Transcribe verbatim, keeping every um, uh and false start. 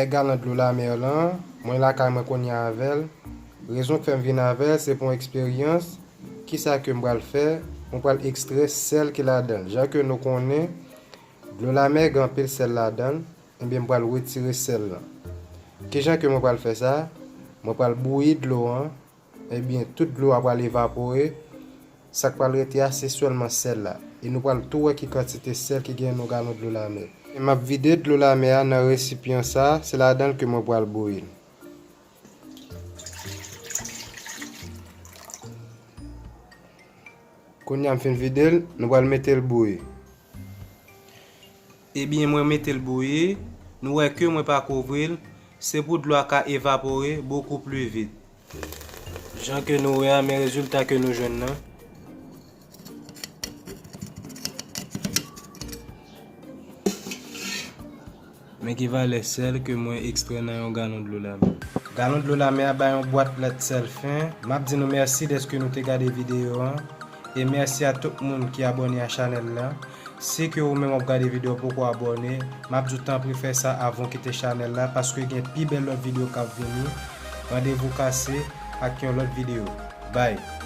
Galon dlo lamè lan, mwen lakay mwen kounye a avè l. Rezon k fè m vin avè l, se pou yon eksperyans. Kisa ke m pral fè? Mwen pral ekstrè sèl ki ladan l. Jan ke nou konnen, dlo lamè gen anpil sèl ladan l, ebyen, m pral retire sèl lan. Kijan ke mwen pral fè sa? Mwen pral bouyi dlo an, ebyen, tout dlo a pral evapore. Sa k pral rete a, se sèlman sèl la. E nou pral tou wè ki kantite sèl ki gen nan galon dlo lamè. E m ap vide dlo lamè a nan resipyan sa, se ladan l ke mwen pral bouyi l. Kounye a m fin vide l, nou pral mete l bouyi. Ebyen, mwen mete l bouyi, nou wè ke mwen pa kouvri l, se pou dlo a ka evapore bokou pli vit. Jan ke nou wè a, men rezilta ke nou jwenn nan. Men ki valè sèl ke mwen ekstrè nan yon galon dlo lamè. Galon dlo lamè a bay yon bwat lèt sèl fen. M ap di nou mèsi dèske nou te gade videyo an. E mèsi a tout moun ki abòne a chanèl la. Si ke ou menm w ap gade videyo poko abòne, m ap di w tanpri fè sa avan w kite chanèl la, paske gen pi bèl lòt videyo k ap vini. Randevou kase ak yon lòt videyo. Bye!